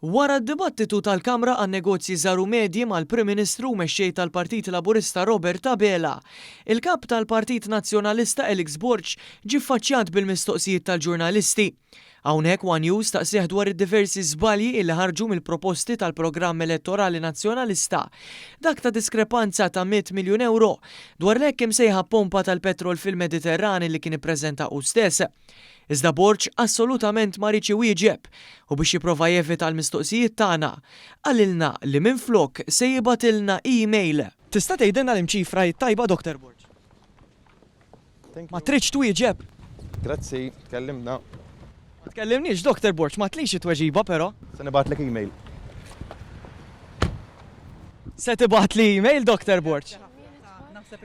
Wara d-dibattitu tal-Kamra għan-Negozji Żgħar u Medji mal-Prim Ministru u Mexxej tal-Partit Laburista Robert Abela, il-Kap tal-Partit Nazzjonalista Alex Borg ġie ffaċċjat bil-mistoqsijiet tal-ġurnalisti. Hawnhekk one News staqsieh dwar id-diversi żbalji illi ħarġu mill-proposti tal-programm elettorali Nazzjonalista, dak ta' diskrepanza ta' 100 miljun ewro dwar l-hekk imsejħa pompa tal-petrol fil-Mediterran illi kien ippreżenta hu stess. Iżda Borg assolutament ma riedx iwieġeb u biex jipprova jevita l-mistoqsijiet tagħna, qalilna li minflok se jibgħatilna email. Tista' tgħidilna li ċifra hi t-tajba Doctor Borg? Ma tridx twieġeb? Grazzi, tkellimna. Ma tkellimniex Doctor Borg, ma tlix it-tweġiba però. Se nibgħatlek email. Se tibgħatli email Doctor Borg?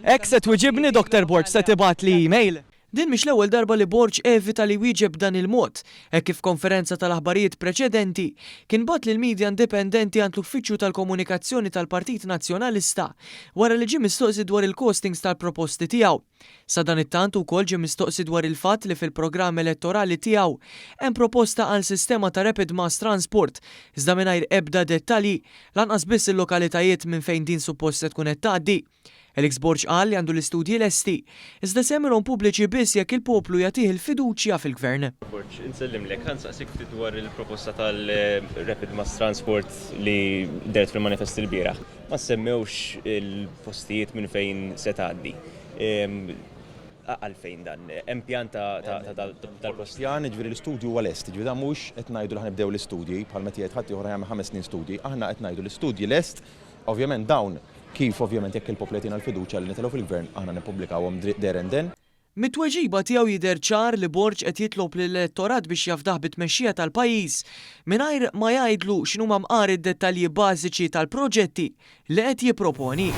Hekk se twiġibni Doctor Borg, se tibgħatli email? Din mhix l-ewwel darba li Borg evita li jwieġeb b'dan il-mod, hekk kif f'konferenza tal-aħbarijiet preċedenti kien bagħat lill-media indipendenti għand l-Uffiċċju tal-Komunikazzjoni tal-Partit Nazzjonalista wara li ġie mistoqsi dwar il-costings tal-proposti tiegħu. Sadanittant wkoll ġie mistoqsi dwar il-fatt li fil-programm elettorali tiegħu hemm proposta għal sistema ta' rapid mass transport iżda mingħajr ebda dettalji, lanqas biss il-lokalitajiet minn fejn din suppost se tkun qed tgħaddi. Alex Borg qal li għandu l-istudji lesti, iżda se jagħmilhom pubbliċi biss jekk il-poplu jagħtih il-fiduċja fil-Gvern. Borg, insellimlek. Ħa nsaqsik ftit dwar il-proposta tal-Rapid Mass Transport li dehret fil-manifest ilbieraħ. Ma semmewx il-postijiet minn fejn se tgħaddi. Għalfejn dan? Hemm pjan ta' dal-post? Pjan, jiġifieri l-istudju huwa lest. Jiġifieri dan mhux qed ngħidu li ħa nibdew l-istudji bħal meta jgħid ħaddieħor ħa jagħmel ħames snin studji. Aħna qed ngħidu l-istudji lest. Ovvjament dawn, kif ovvjament jekk il-poplu jagħtina l-fiduċja li nitilgħu fil-Gvern, aħna nippubblikawhom there and then. Mit-tweġiba tiegħu jidher ċar li Borg qed jitlob lill-elettorat biex jafdah bit-tmexxija tal-pajjiż mingħajr ma jgħidlu x'inhuma mqar id-dettalji bażiċi tal-proġetti li qed jipproponi.